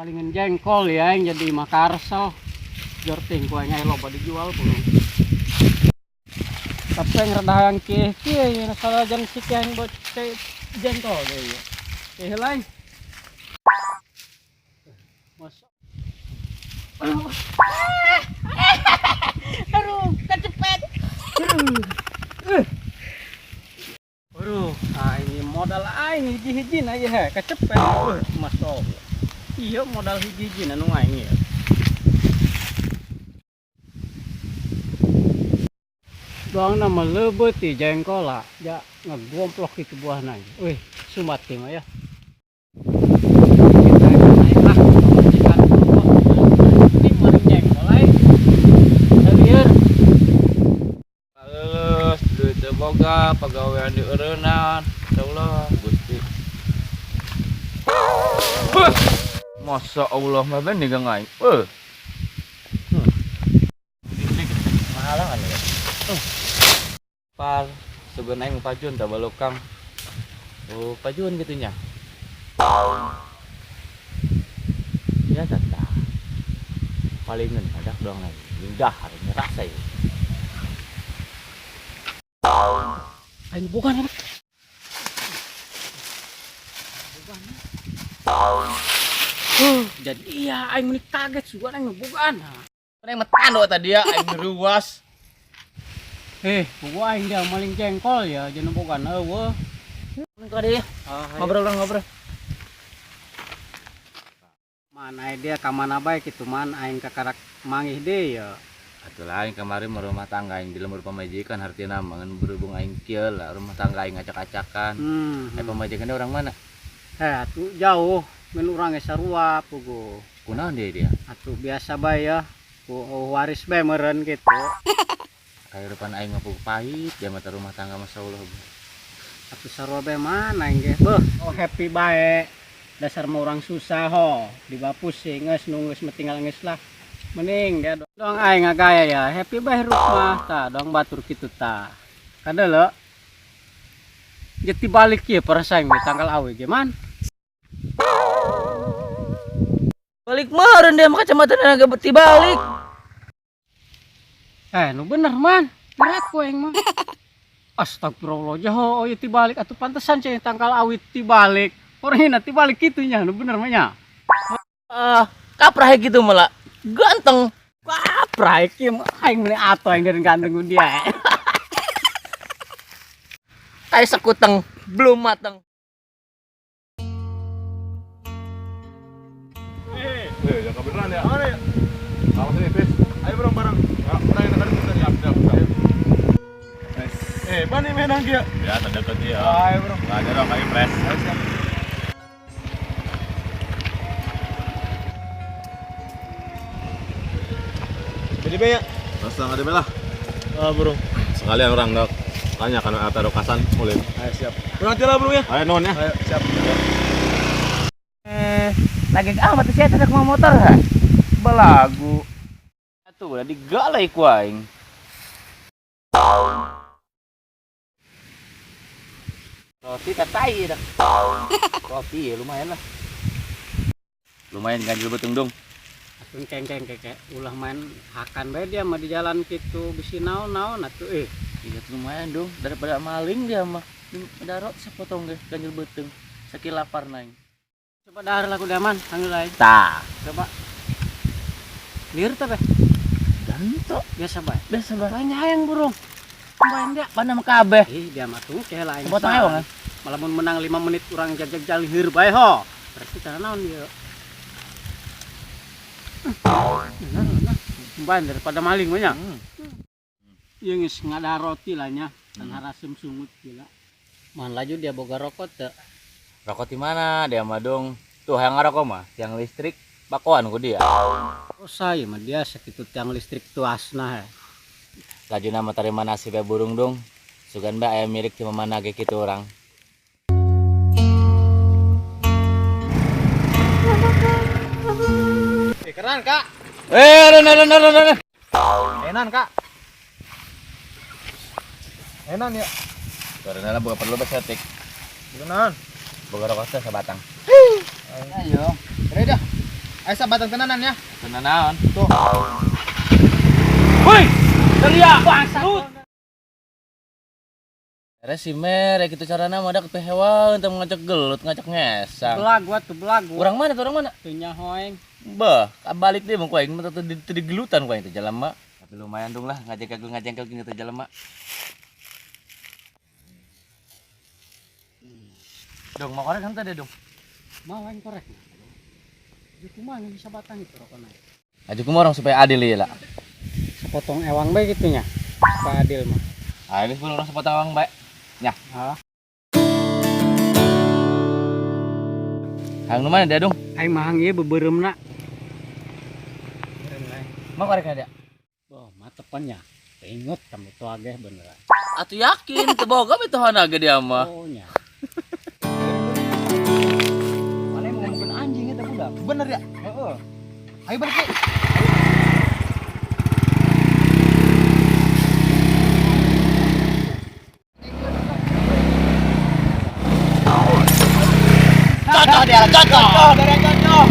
Palingan jengkol ya yang jadi makarsel. Jorting ku aing loba dijual burung. Tapi yang rada yang kieu kieu ya salah jan sikian buat jengkol ge ya. Kieu lain. Masuk. Aduh, kecepet. Aduh, ini modal aing hiji-hiji na ieu he, kecepet. Masuk. Iya modal hiji-hiji anu aing ya. Doang nama lebeut ti jengkol lah, ja ngegomplok itu buahna. Wih, sumat teh mah ya. Kita naik lah, pamajikan ini maling jengkol aing. Lieur. Halus, duit teu boga, pagawean dieureunnan. Insyaallah, Gusti. Huh. Masa Allah mah ben nigang aing. Heuh. Mahalangan ya. Par, sebenarnya aing pajun tak balukang. Oh, pajun gitu nya. Ya tata. Palingan ada doang lagi. Indah hari ini rasa ya. Aing bukan apa? Jadi iya aing meni kaget sugan aing bukan. Aing metando tadi ya, aing ruas. Buku aing dia maling jengkol ya, jeung bukan eueuh. Engko deh ya. Ngobrol orang ngobrol. Mana dia ka mana bae kitu man aing kakarak mangih deui ya. Atuh lah aing kemarin mah rumah tangga aing di lembur pamajikan hartina mah ngan berhubung aing kieu lah rumah tangga aing ngacak-acakan. Eh pamajikan dia orang mana? Atuh jauh mun urang ge sarua pugu. Kunaon dia dia? Atuh biasa bae ya. Ku waris bae meureun kitu. Kahirupan aing mah pugu pahit dia mah rumah tangga masyaallah. Atuh sarua bae mana aing ge. Beuh, oh happy bae. Dasar mah urang susah ho, dibawa pusing geus nu geus mah tinggal geus lah. Mending dia doang aing ngagaya ya, happy bae hirup mah tah doang batur kitu tah. Kadeuleu. Jeti balik ieu perasaan we tanggal awe ge man. Balik meureun dia mah kacamata naga beti balik. Nu bener man, berat ku aing mah. Astagfirullah, jaho oh ieu ti balik atuh pantesan cai tanggal awit ti balik. Orang ini ti balik kitu nya, nu bener mah nya. Ah, kaprah gitu malah. Ganteng. Kaprah kieu mah aing meuni atuh aing dari ganteng ku dia. Kayak sekuteng belum mateng. Ya kebeneran ya. Mana ya? Awas ini, Pis. Ayo bareng bareng. Ya, orang yang dekat kita. Siap, siap, siap. Mana menang dia? Ya, terdekat dia. Ayo, bro. Nggak ada dong, kayak fresh. Ayo, siap. Jadi be ya? Masa nggak ada lah. Ah, bro. Sekalian orang dok. Tanya kan atau kasan boleh. Ayo, siap. Bro, nanti lah, bro ya. Ayo non ya. Ayo, siap. Lagi amat sih ada mau motor ha. Belagu. Atuh udah digalai ku aing. Roti tatai dah. Roti ya lumayan lah. Lumayan ganjil betung dong. Atuh kengkeng keke ulah main hakan bae dia mah di jalan kitu bisi naon-naon atuh eh. Iya lumayan dong daripada maling dia mah. Ada roti sepotong ge ganjil betung. Sakit lapar naing. Coba dahar lagu daman, panggil aing. Tah. Coba. Liur teh be. Ganto Biasa bae. biasa bae. Lain hayang burung. Main dia. Mana mah kabeh. Ih, dia mah tuh kayak lain. Sepotong ewang kan? Malah mun menang 5 menit urang jag-jag lihir bae ho. Berarti cara naon ieu? Nah, daripada maling mah nya. Ieu geus ngada roti lah nya, dan harasem sungut gila. Man laju dia boga rokok teu. Rokok di mana? Dia mah dong. Tuh yang ngerokok mah, tiang listrik bakoan ku dia. Oh saya mah dia sakitu tiang listrik tuasna he. Laju nama terima nasibnya burung dong. Sugan bae aya milik cuma mana ge kitu orang. Keren, Kak. Ren. Enan, Kak. Enan ya. Karena lah buka perlu besetik. Beneran. Boga rokok teh sabatang. Ayo. Keren dah. Aya sabatang tenanan ya. Tenan naon? Tuh. Woi, teriak bangsat. Beres si mere kitu carana mah da kepehewa teu ngajak gelut, ngajak ngesang. Belagu atuh belagu. Urang mana tuh, urang mana? Teu nyaho aing. Bah, balik deh bang ku aing mah teu digelutan ku aing teh jelema. Tapi lumayan dong lah ngajengkel gini teh jelema. Dong, mau korek henteu deh dong. Mau aing korek. Jadi kumaha bisa batang itu rokona. Aju kumaha orang supaya adil ieu lah. Sepotong ewang bae kitu nya. Supaya adil mah. Ah, ini sepuluh orang sepotong ewang bae. Nyah. Hah? Hang nu mana dia dong? Aing mah hang ieu beubeuremna. Mau korek dia? Oh, matepan nya. Inget kami tuh ageh beneran. Atuh yakin teu boga mitohana ge dia mah. Oh nya. Mana yang ngomongin anjing itu budak? Bener ya? Heeh. Ayo balik yuk. Contoh dia, contoh. Contoh dari contoh.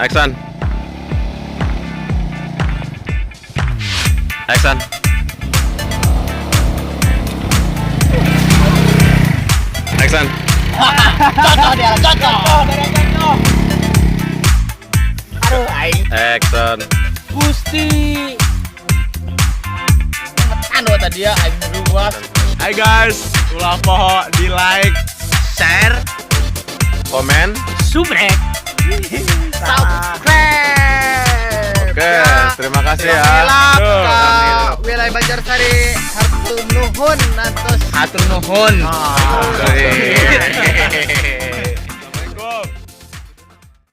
Action. Action. Action. Contoh dia, contoh. Dari contoh. Aduh aing. Action. Gusti. Anu tadi ya aing ruas. Hai guys, ulah poho di like, Share, komen. subrek. Subscribe. Oke, terima kasih ya. Ke wilayah Banjarsari hatur nuhun atos Hatur nuhun. Ah. Oke.